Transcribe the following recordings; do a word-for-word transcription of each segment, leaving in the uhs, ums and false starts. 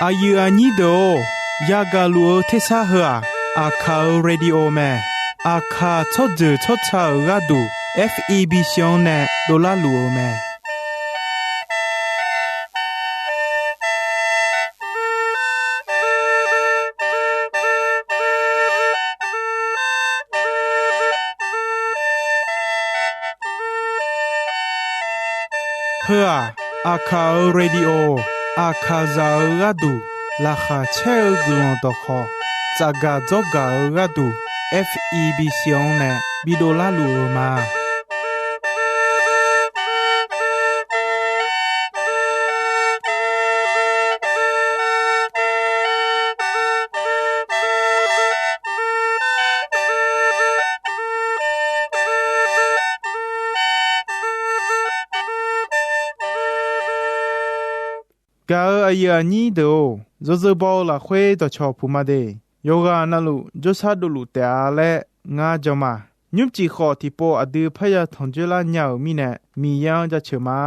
Aqyuif aqnyir deuq-or, yagaq luf-eu tersar heu-aq, Aqkaq-euq radio mae. Aqkaq tsawrjeuq tsawrca-euq gharduq, F E B C-anr nae dovlar luf-eu mae. Heu-aq, Aqkaq-euq radio, Aqkaqzaq-euq gharduq laqkhaq caer-eu guiqlanq dawqkhawq, tsafgaq dzawrgaq-eu gharduq, F E B C-anr nae bidovlar luf-eu ma. Gaq-euq aqyuif aqnyir deuq-or, yawzeu baw-eu lafkhoer dawqcawq puq ma de. Yawqghaq navluf jawrshar dovluf taef-a laer ngar jan ma. Nymrcif khawf tiqpov aqdui parya tanqjoer lar nya-euq mirnae, Miqyaer-anr jaceuq ma.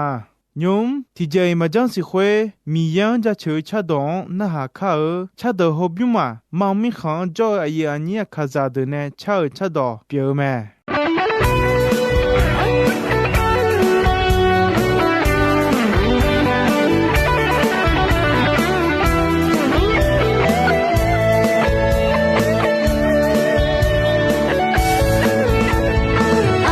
Nymq-mr tiqjeq-iq maqjanr siq khoer, Miqyaer-anr jaceuq-eu cardawq-anr narhaq kar-eu. Cardawq hawbymr-aq, mam mirkhanq-anr jawr-eu aqyuif aqnyir Aqkaqzaq deuq nae car-euq cardawq pyeuf-eu mae.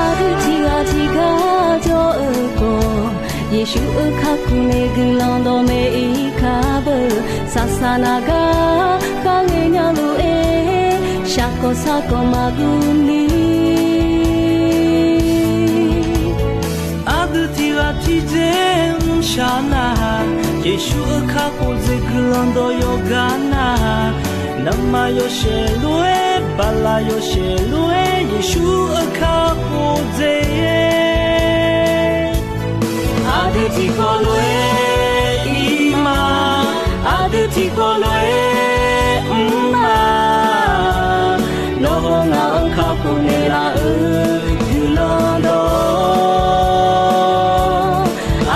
Aqdui tiqghaq tiqgar jawr-eu khawf, Yeqsur-euq kakhof nae guiqlanq dawqmaeq-ir kar beu. Saqsaq naq gar kharghae nya lof-aer, shaqkawq sarkawq maqguv ni. Aqdui tiqghaq tiqjeq mrshaq nar-aq, Yeqsur-euq kakhof jeq guiqlanq dawq yawqgar nar-aq, navmaqyawshaef lof-aer, baqlaq yawshaef lof-aer, Yeqsur-euq kakhof jeq aqdui tiqkawv lof-aer ir ma, aqdui tiqkawv lof-aer mr ma. Nawr-aq ngaq-anr kakhof naeqlaf-euq guiqlanq dawq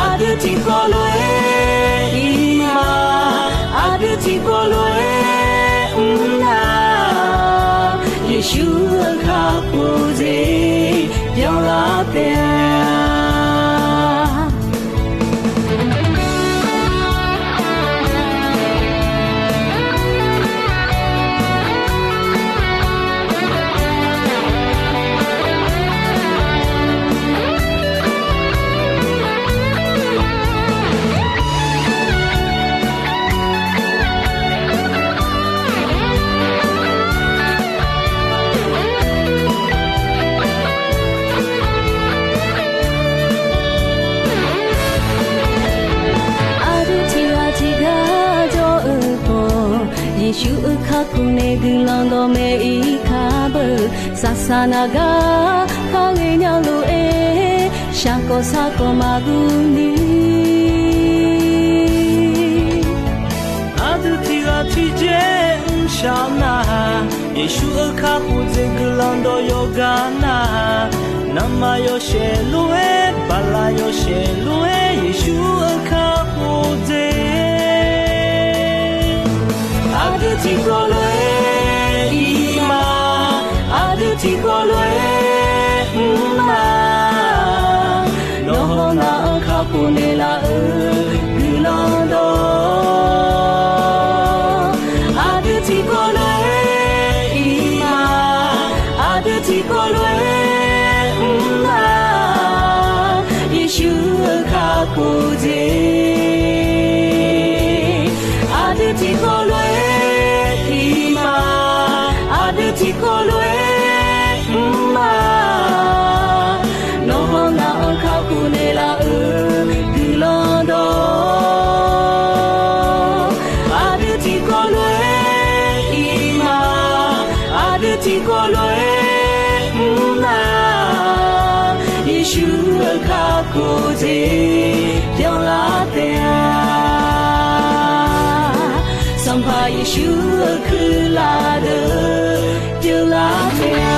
aqdui tiqkawv lof-aer ir ma, aqdui tiqkawv lof-aer mr na. Yeqsur-euq kakhof jeq byanlar taef-a. Aqdui tiqghaq tiqgar jawr-eu khawf, Yeqsur-euq kakhof nae guiqlanq dawqmaeq-ir kar beu. Saqsaq naq gar kharghae nya lof-aer, shaqkawq sarkawq maqguv ni. Aqdui tiqghaq tiqjeq mrshaq nar-aq, Yeqsur-euq kakhof jeq guiqlanq dawq yawqgar nar-aq, navmaqyawshaef lof-aer, baqlaq yawshaef lof-aer, Yeqsur-euq kakhof jeq aqdui tiqkawv lof-aer ir ma, aqdui tiqkawv lof-aer mr ma. Nawr-aq ngaq-anr kakhof naeqlaf-euq guiqlanq dawq aqdui tiqkawv lof-aer ir ma, aqdui tiqkawv lof-aer mr ma. Yeqsur-euq kakhof jeq aqdui tiqkawv lof-aer ir ma, aqdui tiqkawv lof-aer mr ma. Nawr-aq ngaq-anr kakhof naeqlaf-euq guiqlanq dawq aqdui tiqkawv lof-aer ir ma, aqdui tiqkawv lof-aer mr ma. Yeqsur-euq kakhof jeq byanlar taef-a. Sanqpaq Yeqsur-euq kuirlaf deuq pyeuflar taef-a.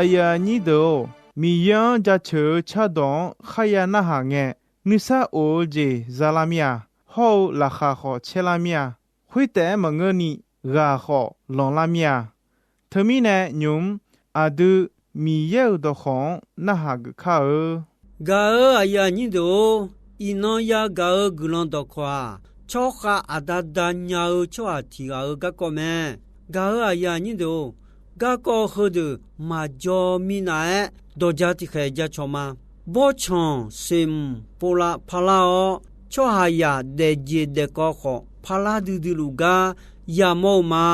Aqyuif aqnyir deuq-or, Miqyaer-anr jaceuq-eu cardawq-anr kharya narhaq ngae, nuisar of-eu jeq zalar mir-a. Hawr-eu laqkhaq khawf caerlar mir-a. Khoer taef-aer maqngeurni ghaq khawf lanqlar mir-a. Teumirnae nymq-mr aqdui Miqyaer-euq dawqkawq-anr narhaq geuf kar-eu. Gaq-euq aqyuif aqnyir deuq-or, iqnan yagaq-eu guiqlanq dawqkawq-aq, tsawrkhav aqda da nya-eu tsawrhaq tiq ghaq-euq garkawv mae. Gaq-euq aqyuif aqnyir deuq-or, garkawv heudeuq maqjaw minav-aer dawqja tiqkhaeq jacawq ma. Bawrtsanq seqmq povlav parlar-awr, tsawrhaqzaq daefjeq daefkawv khawf parlar duidui luf gar yamawr-eu ma.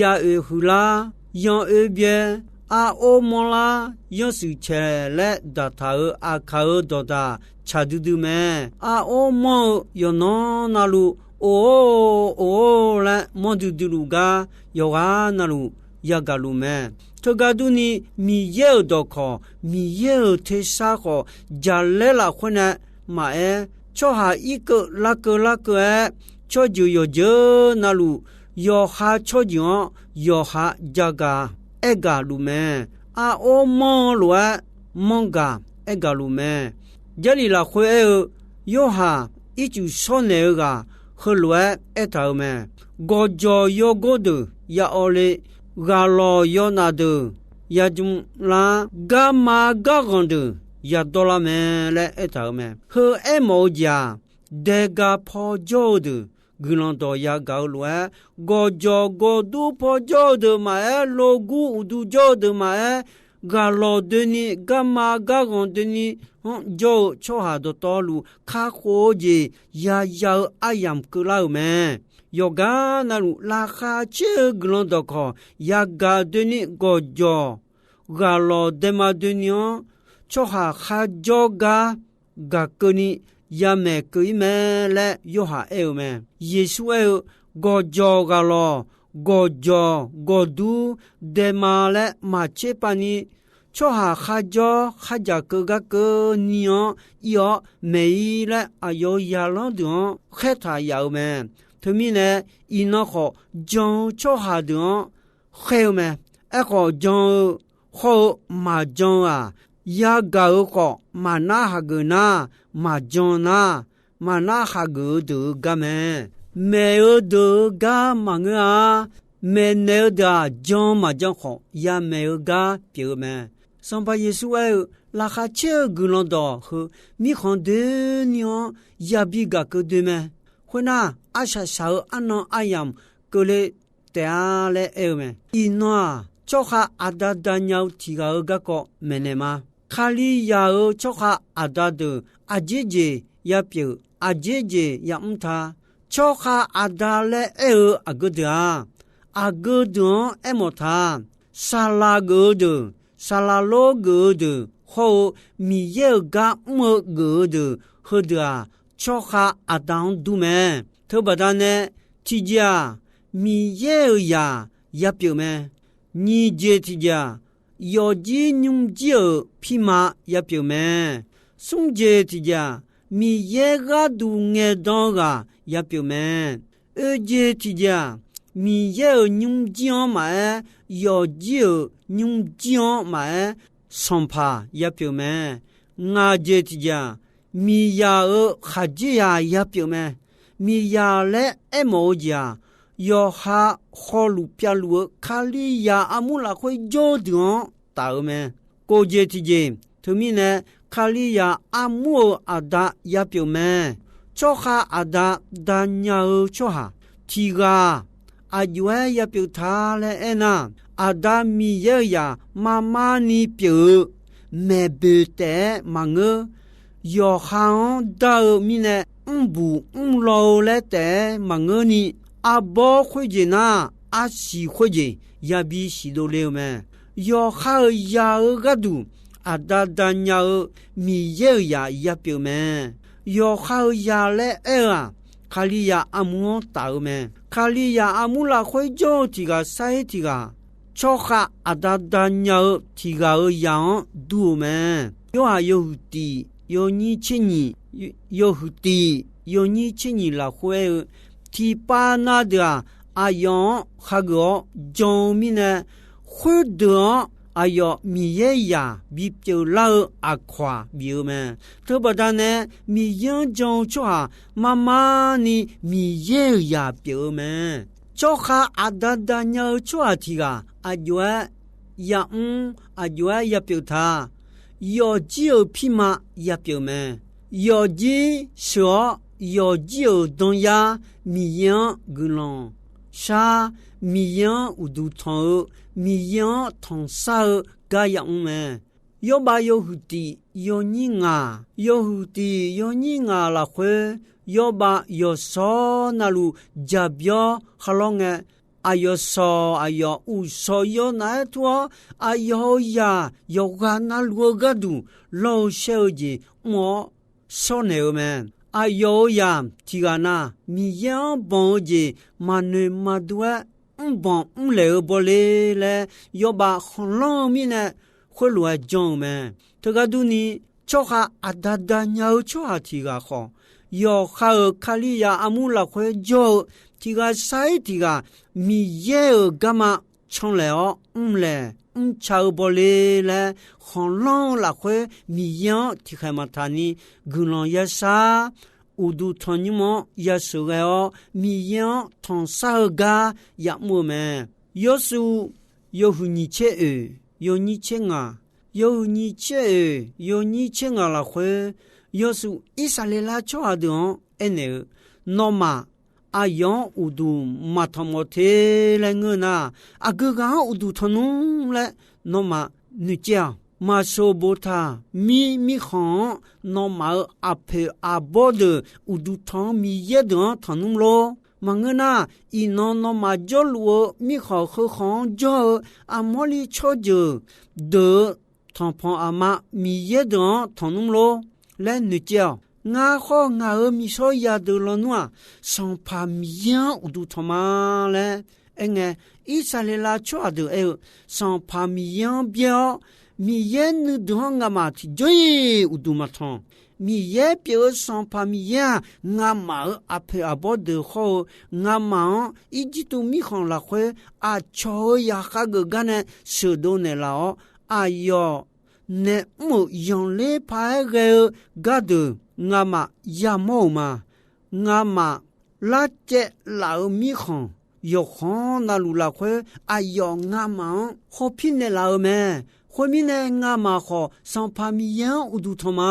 Yaoeq huiqlar, yan oer byaer, aror manrlar, yanrshuif caeq laer daqtaq-euq aqkaq-euq dawqdaq tsaq duidui mae. Aror manr-eu yawqnan navluf, of-or, of-or laer manr duidui luf gar yawqghaq navluf yagaq luf mae. Teugar durni, Miqyaer-euq dawqkawq, Miqyaer-euq tersar khawf jaqlaer lafkhoer nae maqaer, tsawrhaq irkeuv larkeuv larkeuv-aer, tsawrjeuq yawqjeuq navluf, yawqha tsawrjeuq-anr yawqha jagaq aergaq luf mae. Aror manr-eu lof-aer manr gaq aergaq luf mae. Jarlif lafkhoer aer-eu, Yorhaq ircuf shawr naeq-eu ghaq heulof-aer aertaq-euq mae. Gawqjawq yawgor deuq ya awv le, ghaqlawq yawnaf deuq ya jmr lar, garma garghanq deuq ya dawrlar mae laer aertaq-euq mae. Heu aermawf-eu jeq-aq, daega paw jawr-eu deuq guiqlanq dawq yagaq-eu lof-aer, gawqjawq gawqdur paw jawr-eu deuq maqaer, logur uqdu jawr-eu deuq maqaer, ghaqlawq doeni, garma garghanq doeni-anr jawr-eu tsawrhaq dawqtawvluf kakhof-eu jeq yaya-eu aryamq keuvlar-euq mae. Yawqgar navluf laqkhaq caer-eu guiqlanq dawqkawq yagaq doeni, gawqjawq ghaqlawq daema doeni-anr tsawrhaq kharjawr gar gaqkeuvni yamaeq keuv-ir mae laer Yorhaq aer-eu mae. Yeqsur aer-eu, gawqjawq ghaqlawq, gawqjawq gawqdur, daema laer maqtser pavni, tsawrhaq kharjawr kharjaq keuv gar keuvni-anr ir-awr maeq-ir laer aqyawf-euq zaqlanr deuq-anr khaertaq yaf-eu mae. Teumirnae, iqnan khawf jan-eu tsawrhaq deuq-anr khaer-eu mae. Aerkhawf, jan-eu hawr-eu maqjan-eu-aq, yagaq-euq khawf maqnar hageuf nar, maqjan nar, maqnar hageuf-eu deuq-eu gar mae. Maeq-eu deuq-eu gar maqngeur-a. Maeqnaeq-eu deuq-aq, jan maqjan khawf yamaeq-eu gar pyeuf-eu mae. Sanqpaq Yeqsur aer-eu, laqkhaq caer-eu guiqlanq dawq heu mirkhanq doeni-anr yabi gaqkeuv doe mae. Khoernar, arsaq saq-eu arnan aryamq keuvle taef-a laer aer-eu mae. Iqnan-aq, tsawrkhav aqda da nya-eu tiq ghaq-eu garkawv maeqnaeq ma. Kalizaq-euq tsawrkhav aqda deuq aqjeq jeq yapyeuf, aqjeq jeq yamr ta. Tsawrkhav aqda laer aer-eu aqgeu deuq-aq, aqgeu deuq-anr aermawf ta. Saqlaq geuf-eu deuq, saqlaq lor geuf-eu deuq hawr-eu, Miqyaer-euq gar mr-eu geuf-eu deuq, heudeuq-aq, tsawrkhav aqda-anr dur mae. Teubaqda nae, tiqjeq-aq, Miqyaer-euq zaq yapyeuf mae. Nyiq jeq tiqjeq-aq, yawfjir nymrjir-euq pirma yapyeuf mae. Smr jeq tiqjeq-aq, Miqyaer gharduq ngaeqdan-eu ghaq yapyeuf mae. Oe jeq tiqjeq-aq, Miqyaer-euq nymrjir-anr maqaer, yawfjir-euq nymrjir-anr maqaer, sanqpaq yapyeuf mae. Ngaq jeq tiqjeq-aq, miqzaq-euq khaqdzerzaq yapyeuf mae. Miqzaq laer aermawf-eu jeq-aq, yawqha hawluf pyavluf-eu Kalizaq armur lafkhoer jawr-eu deuq-anr taf-eu mae. Kof jeq tiqjeq, teumirnae Kalizaq armur-euq aqda yapyeuf mae. Tsawrkhav aqda da nya-eu tsawrhaq tiq ghaq aqjox-aer yapyeuf ta laer aernar, Aqda Miqyaer-euq zaq marmar ni pyeuf-eu maeqboeq taef-aer maqngeur. Yawqha-anr dar-eu mirnae mrbuq mrlaw-eu laer taef-aer maqngeur ni, arbawr khoerjeq nar, arsiq khoerjeq yabi siqdov le-eu mae. Yawqha-euq zaq-eu gharduq aqda da nya-eu Miqyaer-euq zaq yapyeuf mae. Yawqha-euq zaq laer aer-eu-aq, Kalizaq armur-anr taf-eu mae. Kalizaq armur lafkhoer jawr-eu tiq ghaq sar-ir tiq ghaq, tsawrkhav aqda da nya-eu tiq ghaq-euq zaq-anr dur-eu mae. Yorhaq yawhuiq tiq, yawnyir tser nyiq, yawhuiq tiq, yawnyir tser nyiq lafkhoer aer-eu, tiqpav na deuq-aq, aqyawf-anr hageuf-awr jan-eu mirnae, khoerdeuq-anr aqyawf Miqyaer zaq bipyeuf lar-eu aqkawq-aq bif-eu mae. Teubaqda nae Miqyaer-anr jan-eu tsawrhaq mar mar ni Miqyaer-euq zaq pyeuf-eu mae. Tsawrkhav aqda da nya-eu tsawrhaq tiq ghaq aqjox-aer yamr, aqjox-aer yapyeuf ta. Yawfjir-euq pirma yapyeuf mae. Yawfjir sheuq-awr, yawfjir-euq danyar Miqyaer-anr guiqlanq shar, Miqyaer-anr uqduq tanq-eu, Miqyaer-anr tanqshar-eu gar yamr mae. Yawrbav yawhuiq tiq yawnyir ngaq, yawhuiq tiq yawnyir ngaq lafkhoer, Yawrbav yawqshawr navluf jaqbyawr kharlawr ngae, aqyawf shawq aqyawf uqshawq yawnav-aer tur-awr, aqyawf-euq zaq yawqghaq navluf-eu gharduq lawr-eu shaer-eu jeq mr-awr shawrnaeq-eu mae. Aqyawf-euq zaq tiq ghaq na, Miqyaer-anr banq-eu jeq maqnoeq maqdur-aer mrbanq mrlaeq-eu bawle laer, Yawrbav khanqlanr-eu mirnae khoerlof-aer janr-eu mae. Teughaq durni, tsawrkhav aqda da nya-eu tsawrhaq tiq ghaq khawf, yawqha-euq Kalizaq armur lafkhoer jawr-eu tiq ghaq sar-ir tiq ghaq Miqyaer-euq garma canlaeq-awr mrlaeq mrca-eu bawle laer, khanqlanr-eu lafkhoer Miqyaer-anr tiqkhaeq maqtaq ni guiqlanq yashar, uqduq tanqnymr-anr yasheuq ghae-awr, Miqyaer-anr tanqshar-eu gar yamr-eu mae. Yawshuif yawhuiq nyiq tser oeq yawnyir tser ngaq, yawhuiq nyiq tser oeq yawnyir tser ngaq lafkhoer, Yawshuif Irsaqleqlav tsawrhaq deuq-anr aernaeq-eu, Nawmaf aqyawf-anr uqduq maqtanq mawf te laer ngeur nar, aqgeu ghaq-anr uqduq tanq nmr laer nawmaf noeqcaev-awq. Maqsoq boftaq mir mirkhanq-anr nawmaf-euq aqpoeq aqbawr deuq uqduq tanq-anr Miqyaer deuq-anr tanq nmr lor. Maqngeur nar, iqnan nawmaf jawrluf-eu mirkhanq heukhanq-anr jawr-eu Aqmawrliv tsawrjeuq deuq-euq tanqpanq aqma Miqyaer deuq-anr tanq nmr lor laer noeqcaev-awq. Ngar khawr ngaq-euq miqshawr zaqdeuq lawnmr-aq, Sanqpaq Miqyaer-anr uqduq tanq ma laer aerngae, Irsaqleqlav tsawrhaq deuq aer-eu, Sanqpaq Miqyaer-anr byaer-awr, Miqyaer nuideuq-anr ngamaf tiqjawr-iq uqduq maqtanq. Miqyaer pyeuf-eu Sanqpaq Miqyaer-aq, ngamaf-euq aqpoeq aqbawr deuq khawr-eu, ngamaf-anr Irjirtuv mirkhanq lafkhoer aqcawq-euq zaqkhav geuf gar nae sheuqdov naeqlaf-awr, aqyawf nae mr-euq zanqler paq-aer ghae-eu gardeuq ngamaf yamawr-euq ma. Ngamaf larcaev laf-euq mirkhanq yawqkhanq navluf lafkhoer, aqyawf ngamaf-anr hawpir naeqlaf-eu mae. Khoermirnae, ngamaf khawf Sanqpaq Miqyaer-anr uqduq tanq ma.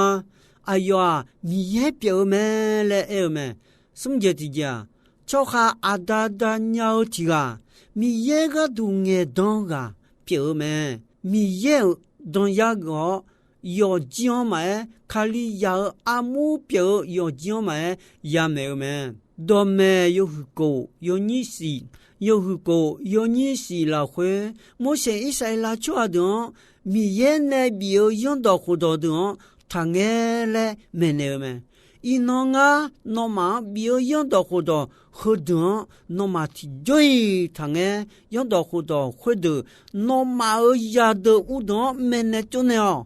Aqyawf-aq, Miqyaer pyeuf-eu mae laer aer-eu mae. Smr jeq tiqjeq-aq, tsawrkhav aqda da nya-eu tiq ghaq, Miqyaer gharduq ngaeqdan ghaq pyeuf-eu mae. Miqyaer-euq danyar geuf-awr, yawfjir-anr maqaer, Kalizaq-euq armur pyeuf-eu yawfjir-anr maqaer, yamaeq-eu mae. Dawqmaeq yawhuiq kof yawnyir shif, yawhuiq kof yawnyir shif lafkhoer, Morseq Irsaqleqlav tsawrhaq deuq-anr Miqyaer nae bif-eu zanrdawq khofdawq deuq-anr taqngae laer maeqnaeq-eu mae. Iqnan ngar nawmaf-anr bif-eu zanrdawq khofdawq heudeuq-anr nawmaf tiqjawr-iq taqngae. Zanrdawq khofdawq khoerdeuq nawmaf-euq zaqdeuq uvdeuq-anr maeqnaeq tsovnaeq-awq.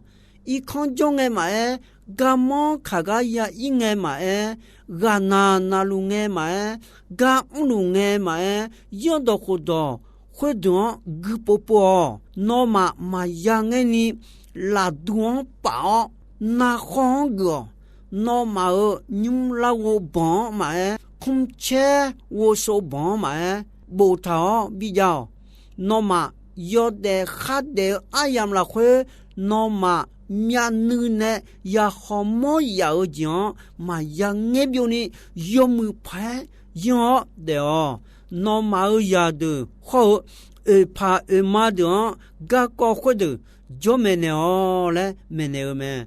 Irkanr jawr ngae maqaer, garmanr kaq gar ya ir ngae maqaer, ghaqnaq naqluf ngae maqaer, gar mrluf ngae maqaer, zanrdawq khofdawq khoerdeuq-anr guipov pov-awq. Nawmaf maqya ngaer ni lafdu-anr paf-awr, narkhawr-anr geuf-awq. Nawmaf-euq nymr larghov banq-anr maqaer, kmrcaer ghovsov banq-anr maqaer, boftaq-awr bijav-awq. Nawmaf yawdaef khardaef-eu aryamq lafkhoer, nawmaf myavnuiv nae yakhawf mawr yaf-eu jeq-anr maqya ngaer byovni, yawmuiq paq-aer yanr-awr daef-awq. Nawmaf-euq zaqdeuq hawr-eu oeqpaq oeqma deuq-anr garkawv khoerdeuq jawr maeqnaeq-awq laer maeqnaeq-eu mae.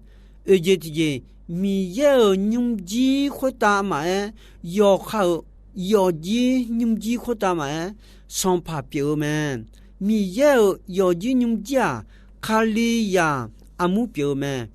Oeq jeq tiqjeq, Miqyaer-euq nymrjir khoertav maqaer, yawqha-euq yawfjir nymrjir khoertav maqaer, sanqpaq pyeuf-eu mae. Miqyaer-euq yawfjir nymrjir-aq, Kalizaq armur pyeuf-eu mae.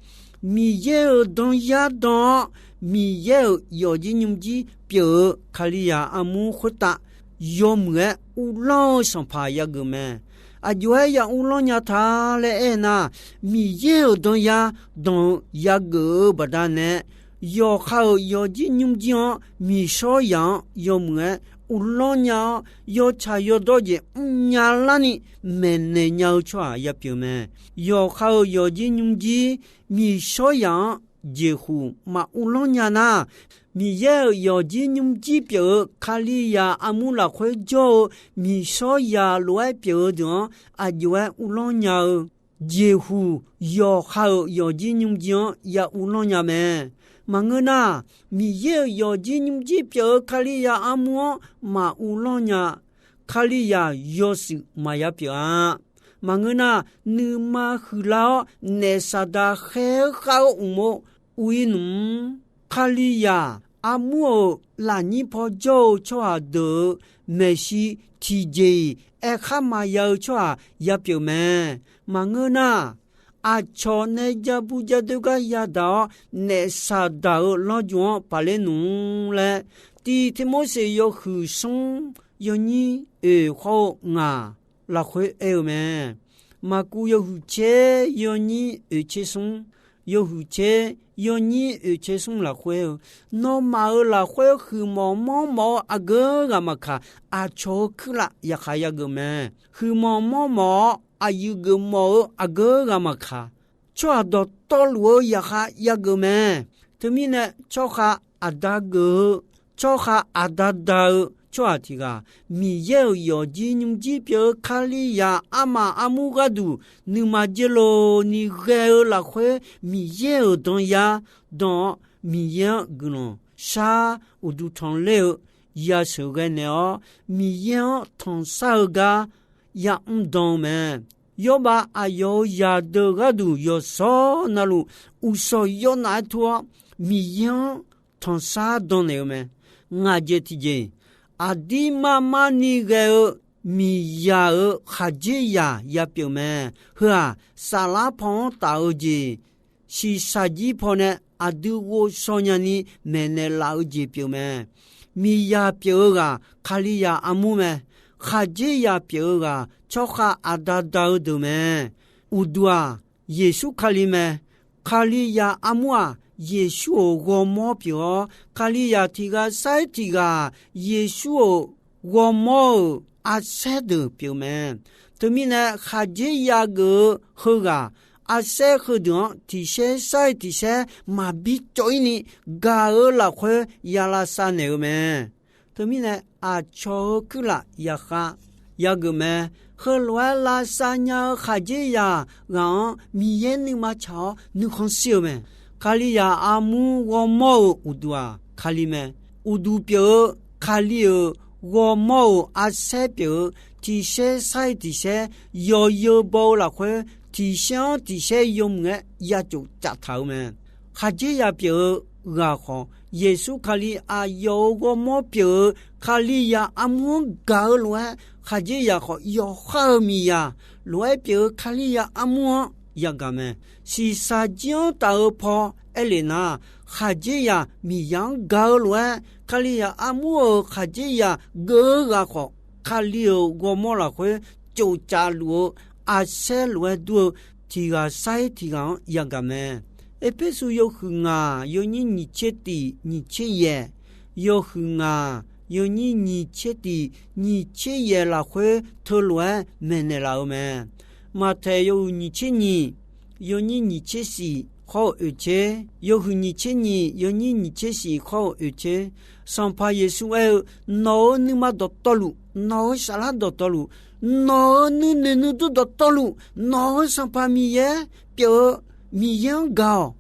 Miqyaer-euq danyar dan-awr, Miqyaer-euq yawfjir nymrjir pyeuf-eu Kalizaq armur khoertav yawmuiq-aer uvlanr-eu sanqpaq yageuf mae. Aqjox-aer ya uvlanr nya ta laer aernar, Miqyaer-euq danyar danq-eu yageuf-eu baqdanae, Yawqha-euq yawqjir nymrjir-anr miqshawr zaq-anr yawmuiq-aer uvlanr nya-awr, yawtsaq yawdawr jeq mrnya larni maeqnaeq nya-eu tsawrhaq yapyeuf mae. Yawqha-euq yawqjir nymrjir miqshawr zaq-anr jeqhuq maq uvlanr nya nar, Miqyaer-euq yawqjir nymrjir pyeuf-eu Kalizaq armur lafkhoer jawr-eu miqshawr zaq lof-aer pyeuf-eu deuq-anr aqjox-aer uvlanr nya-eu jeqhuq yawqha-euq yawqjir nymrjir-anr ya uvlanr nya mae. Maqngeur nar, Miqyaer-euq yawqjir nymrjir pyeuf-eu Kalizaq armur-anr maq uvlanr nya. Kalizaq yawshuif maqya pyeuf-a. Maqngeur nar, nuima huiqlar-awr naef Saqdaq khaer-eu khav-eu uqmov uv-ir nmr. Kalizaq armur-euq lafnyir paw jawr-eu tsawrhaq deuq-euq maeqshi tiqjeq-iq aerkhar maqya-eu tsawrhaq yapyeuf mae. Maqngeur nar, aqcawq nae jabur jadoer gar yadaq-awr naef Saqdaq-euq lawrjmq-anr paqler nmr laer, tiq Tiqmorseq yawhuiq smr yawnyir oeq khawr-eu ngaq lafkhoer aer-eu mae. Maqkuv yawhuiq tser yawnyir oeq tser smr, yawhuiq tser yawnyir oeq tser smr lafkhoer-eu, nawmaf-euq lafkhoer huiqmawf mawrmawf-eu aqgeu ghaq maqkaq, aqcawq-euq kuirlaf yaqkhaq yageuf mae. Huiqmawf mawrmawf-awr aqyuif geufmawf-eu aqgeu ghaq maqkaq, tsawrhaq dawqtawvluf-eu yaqkhaq yageuf mae. Teumirnae, tsawrkhav aqda geuf-eu, tsawrkhav aqda da-eu tsawrhaq tiq ghaq, Miqyaer-euq yawqjir nymrjir pyeuf-eu Kalizaq armaf armur gharduq nuima dzeurloni ghae-eu lafkhoer, Miqyaer-euq danyar dan-awr, Miqyaer-anr guiqlanq shar uqduq tanqler-eu yasheuq ghae naeq-awr, Miqyaer-anr tanqshar-eu gar yamr dan-eu mae. Yawrbav aqyawf-euq zaqdeuq gharduq yawqshawr navluf uqshawq yawnaf-aer tur-awr, Miqyaer-anr tanqshar dan naeq-eu mae. Ngaq jeq tiqjeq, aqdir mar mar ni ghae-eu miqzaq-euq khaqdzerzaq yapyeuf mae. Heu-aq, saflar paw-anr taf-eu jeq, shiqshaq jir pawnae aqdui ghovshaw nyani maeqnaeq laf-eu jeq pyeuf mae. Miqzaq pyeuf-eu ghaq Kalizaq armur mae. Khaqdzerzaq pyeuf-eu ghaq tsawrkhav aqda da-eu deuq mae. Uqduq-aq, Yeqsur Kali mae. Kalizaq armur-aq, Yeqsur-euq ghawrmawr pyeuf-awr, Kalizaq tiq ghaq sair tiq ghaq Yeqsur-euq ghawrmawr-euq arsaer deuq pyeuf mae. Teumirnae, khaqdzerzaq geuf-eu heughaq arsaer heudeuq-anr tiq saer sair tiq saer maqbi cawv-ir ni gaq-eu lafkhoer ya lavsav naeq-eu mae. Teumirnae, aqcawq-euq kuirlaf yaqkhav yageuf mae. Heulof-aer lavsav nya-eu khaqdzerzaq ghaq-anr Miqyaer nuima tsaq-awr nuikhanr shir-eu mae. Kalizaq armur ghawrmawr-euq uqduq-aq, Kali mae. Uqduq pyeuf-eu Kali-euq ghawrmawr-euq arsaer pyeuf-eu tiq saer sair tiq saer yawzeu baw-eu lafkhoer, tiq saer-anr tiq saer yawmuiq-aer ya cof caf taq-euq mae. Khaqdzerzaq pyeuf-eu ghaq khawf, Yeqsur Kali aqyawf-euq ghawrmawr pyeuf-eu Kalizaq armur-anr gaq-eu lof-aer, khaqdzerzaq khawf yawqhar-eu miqzaq lof-aer pyeuf-eu Kalizaq armur-anr yagaq mae. Shiqshaq jir-anr taf-eu paw aerlef nar, khaqdzerzaq miqzaq-anr gaq-eu lof-aer, Kalizaq armur-euq khaqdzerzaq geuf-eu ghaq khawf, Kali-euq ghawrmawr lafkhoer cof caf luf-eu arsaer lof-aer dur-eu tiq ghaq sair tiq ghaq-anr yagaq mae. Erpersu yawhuiq ngaq yawnyir nyiq tser tiq nyiq tser yaeq, yawhuiq ngaq yawnyir nyiq tser tiq nyiq tser yaeq lafkhoer teulof-aer maeqnaeq laf-eu mae. Maqtaeq yawhuiq nyiq tser nyiq yawnyir nyiq tser shif khawr-eu oeq tser, yawhuiq nyiq tser nyiq yawnyir nyiq tser shif khawr-eu oeq tser, Sanqpaq Yeqsur aer-eu, nawq-euq nuima dawqtawvluf, nawq-euq saflar dawqtawvluf, nawq-euq nuinoeq nuidur dawqtawvluf, nawq-euq Sanqpaq Miqyaer pyeuf-eu Miqyaer-anr gaq-awq.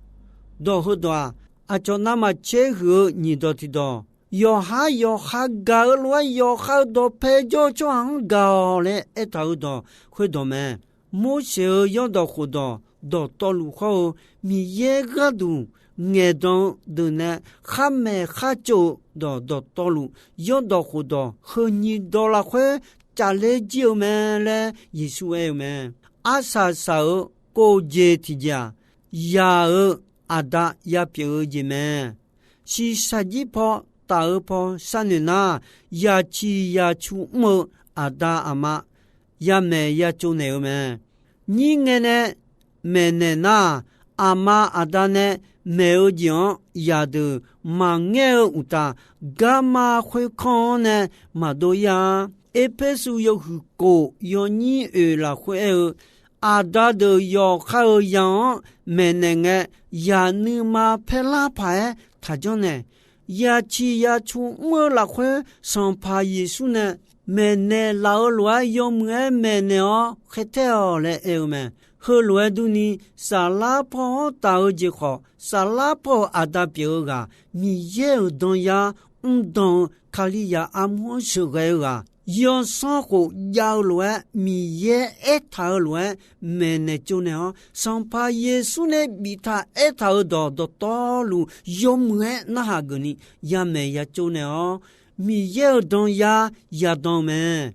Dawq heudawq-aq, aqcawq navmaqtser huiq-eu nyiq dawq tiq dawq, yawqhar yawqha gaq-eu lof-aer yawqha-eu dawqpae jawr-eu tsawrhaq-anr gaq-awq laer aertaq-eu dawq khoerdawq mae. Morseq-euq zanrdawq khofdawq dawqtawvluf hawr-eu Miqyaer gharduq ngaeqdan-eu deuq nae khar maeq khar tsov-eu dawq dawqtawvluf, zanrdawq khofdawq heu nyiq dawq lafkhoer cafler jir-eu mae laer Yeqsur aer-eu mae. Arsaq saq-euq kov jeq tiqjeq-aq, yaq-euq aqda yapyeuf-eu jeq mae. Shiqshaq jir paw taf-eu paw sharnoeq nar, yaciq yacu mr-eu aqda aqma yamaeq yatsov naeq-eu mae. Nyir ngae nae maeqnaeq nar, aqma aqda nae maeq-eu jeq-anr zaqdeuq maqngaer-eu uqtaf, garma khoerkanr-anr nae maqdov-ir-a. Erpersu yawhuiq kof yawnyir oeq lafkhoer aer-eu, Aqda deuq yawqha-euq zaq-anr maeqnaeq ngae, zaq nuima paerlar paq-aer taqjanr naeq. Yaciq yacu mr-eu lafkhoer Sanqpaq Yeqsur nae maeqnaeq laf-eu lof-aer yawmuiq-aer maeqnaeq-awr khaertaer-awq laer aer-eu mae. Heulof-aer durni, saflar paw-anr taf-eu jeq khawf, saflar paw-euq Aqda pyeuf-eu ghaq, Miqyaer-euq danyar mrdan-eu Kalizaq armur-anr sheuqghae-eu ghaq, yawsanr khof jav-eu lof-aer Miqyaer aertaq-eu lof-aer maeqnaeq tsovnaeq-awr, Sanqpaq Yeqsur nae biftaq aertaq-eu dawq dawqtawvluf yawmuiq-aer narhaq geufni yamaeq ya tsovnaeq-awr, Miqyaer-euq danyar yadan-eu mae.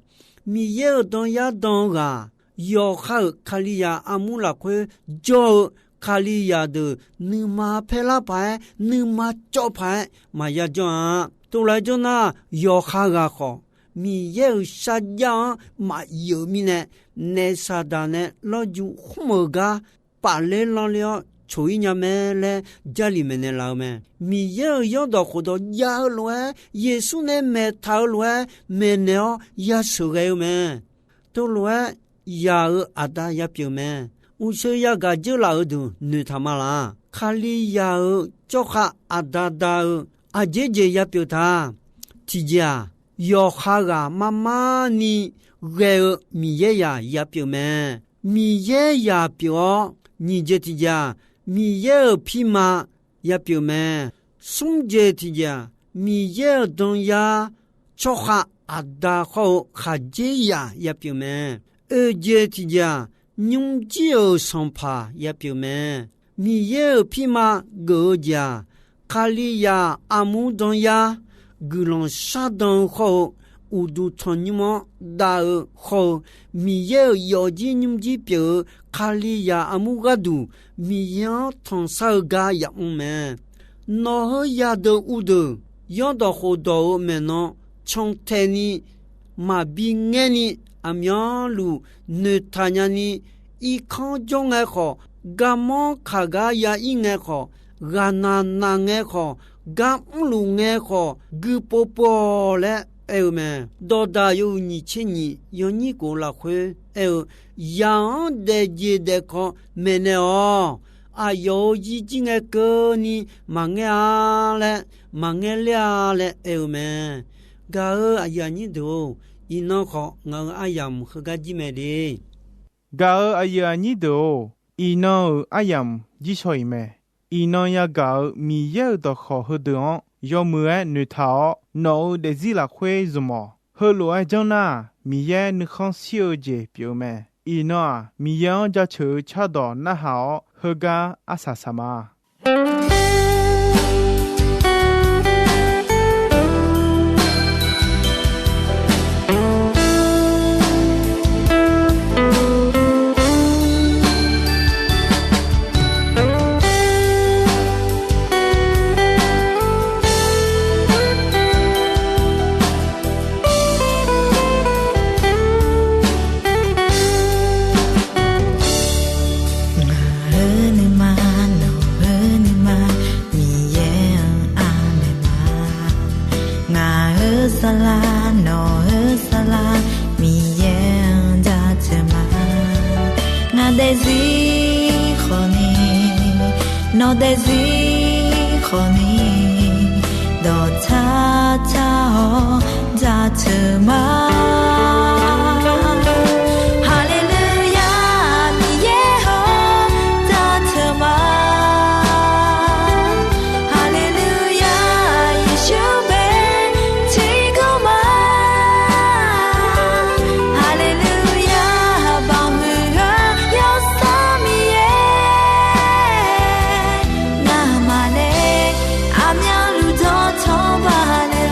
Miqyaer-euq danyar dan-eu ghaq, yawqha-euq Kalizaq armur lafkhoer jawr-eu Kalizaq deuq nuima paerlar paq-aer, nuima cawv paq-aer maqya janr-a. Tov lof-aer janr nar, yawqha ghaq khawf, Miqyaer-euq sharjav-anr maqyeuq mirnae, naef Saqdaq nae lawrju khmr-euq gar pafler lanrler-awr coq-ir nya mae laer Jarlif maeqnaeq laf-eu mae. Miqyaer-euq yawrdawq khofdawq jav-eu lof-aer, Yeqsur nae maeqtaq-eu lof-aer maeqnaeq-awr yasheuqghae-eu mae. Tov lof-aer, zaq-euq Aqda yapyeuf mae. Uqshoe yagaq dzeurlaf-euq deuq noeqtaq ma laq. Kalizaq-euq tsawrkhav Aqda da-eu aqjeq jeq yapyeuf ta. Tiqjeq-aq, yawqha ghaq marmar ni ghae-eu Miqyaer zaq yapyeuf mae. Miqyaer zaq pyeuf-awr, nyiq jeq tiqjeq-aq, Miqyaer-euq pirma yapyeuf mae. Smr jeq tiqjeq-aq, Miqyaer-euq danyar tsawrkhav Aqda khawr-eu khaqdzerzaq yapyeuf mae. Oeq jeq tiqjeq-aq, nymrjir-euq Sanqpaq yapyeuf mae. Miqyaer-euq pirma geuf-eu jeq-aq, Kalizaq armur danyar guiqlanq shardan-eu khawr-eu, uqduq tanqnymr-anr dav-eu khawr-eu, Miqyaer-euq yawfjir nymrjir pyeuf-eu Kalizaq armur gharduq, Miqyaer-anr tanqsar-eu gar yamr mae. Nawq-eu yadeuq uvdeuq, yawrdawq khofdawq-euq maeqnan cantae ni maqbi ngaer ni, aqmyanluf noeqtaq nyani, irkanr jawr ngae khawf, garmanr kaq gar ya ir ngae khawf, ghaqnaq naq ngae khawf, gar mrluf ngae khawf, guiqpov pov-awq laer aer-eu mae. Dawqdaq yawhuiq nyiq tser nyiq yawnyir kof lafkhoer aer-eu, zaq-anr daefjeq daefkawv maeqnaeq-awq. Aqyawf-euq yirjir ngae keuvni maqngaer-a laer, maqngaer ler-a laer aer-eu mae. Gaq-euq aqyuif aqnyir deuq-or, iqnan khawf ngaq-euq aryamq heugar jir mae de. Gaq-euq aqyuif aqnyir deuq-or, iqnan-euq aryamq jir shaw-iq mae. Iqnan yagaq-euq Miqyaer-euq dawqkawq heudeuq-anr yawmuiq-aer noeqtaq-awr, nawq-euq daefzir lafkhoer zmq-awq. Heulof-aer janr nar, Miqyaer nuikhanr shir-eu jeq pyeuf-eu mae. Iqnan-aq, Miqyaer-anr jaceuq-eu cardawq narhaq-awr, heugar arsaq saq ma. Ngaq-euq nuima, nawq-eu nuima, Miqyaer-anr anaeq ma. Ngaq-euq saflar, nawq-eu saflar, Miqyaer-anr jaceuq ma. Ngaq daefzir khawfni, nawq daefzir khawfni, dawqtsar tsar-awr jaceuq ma. Haleluya, Miqyaer-or, jaceuq ma. Haleluya, Yeqsur bae tiqkawv ma. Haleluya, banqhuiq-eu Yawsanr Miqyaer, ngamaf nae aqmyanluf dawqtawvluf baqdanae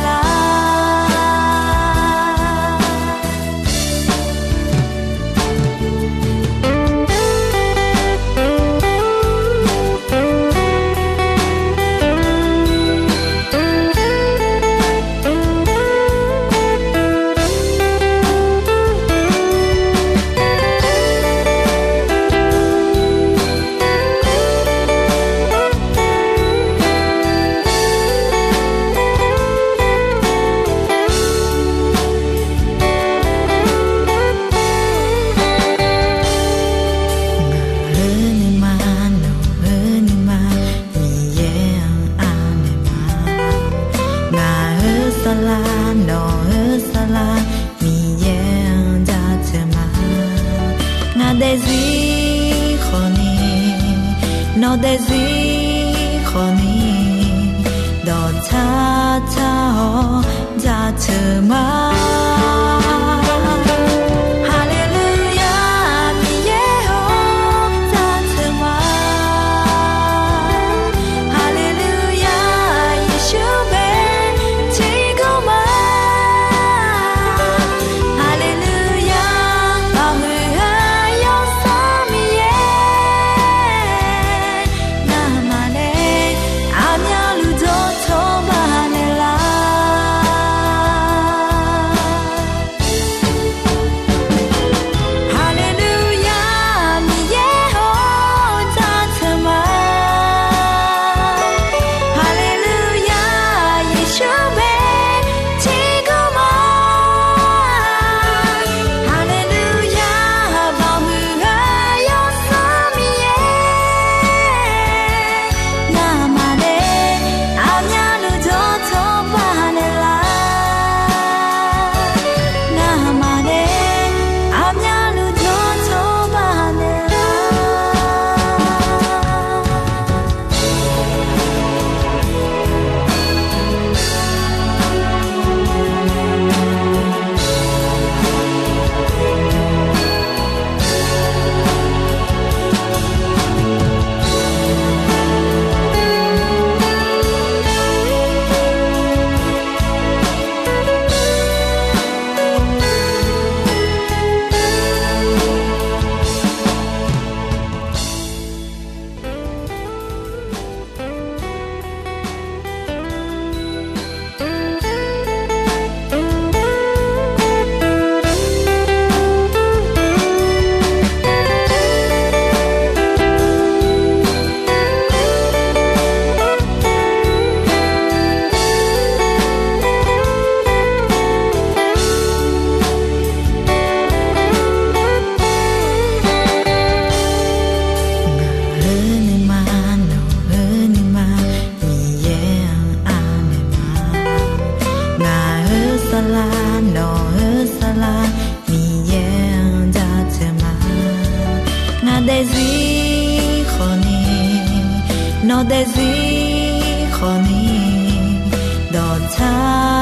Ngaq-euq saflar, nawq-euq saflar, Miqyaer-anr jaceuq ma. Ngaq daefzir khawfni, nawq daefzir khawfni, dawqtsar tsar-awr jaceuq ma. Haleluya, Miqyaer-or, jaceuq ma. Haleluya, Yeqsur bae tiqkawv ma. Haleluya, maqhuiq-eu Yawsanr Miqyaer, ngamaf nae aqmyanluf dawqtawvluf baqdanae lar. Haleluya, Miqyaer-or, jaceuq ma. Haleluya, Yeqsur bae tiqkawv ma. Haleluya, maqhuiq-eu Yawsanr Miqyaer, ngamaf nae aqmyanluf dawqtawvluf baqdanae lar. Ngamaf nae aqmyanluf dawqtawvluf baqdanae lar. Ngaq-euq nuima, nawq-euq nuima, Miqyaer-anr anaeq ma. Ngaq-euq saflar, nawq-euq saflar, Miqyaer-anr jaceuq ma. Ngaq daefzir khawfni, nawq daefzir khawfni, dawqtsar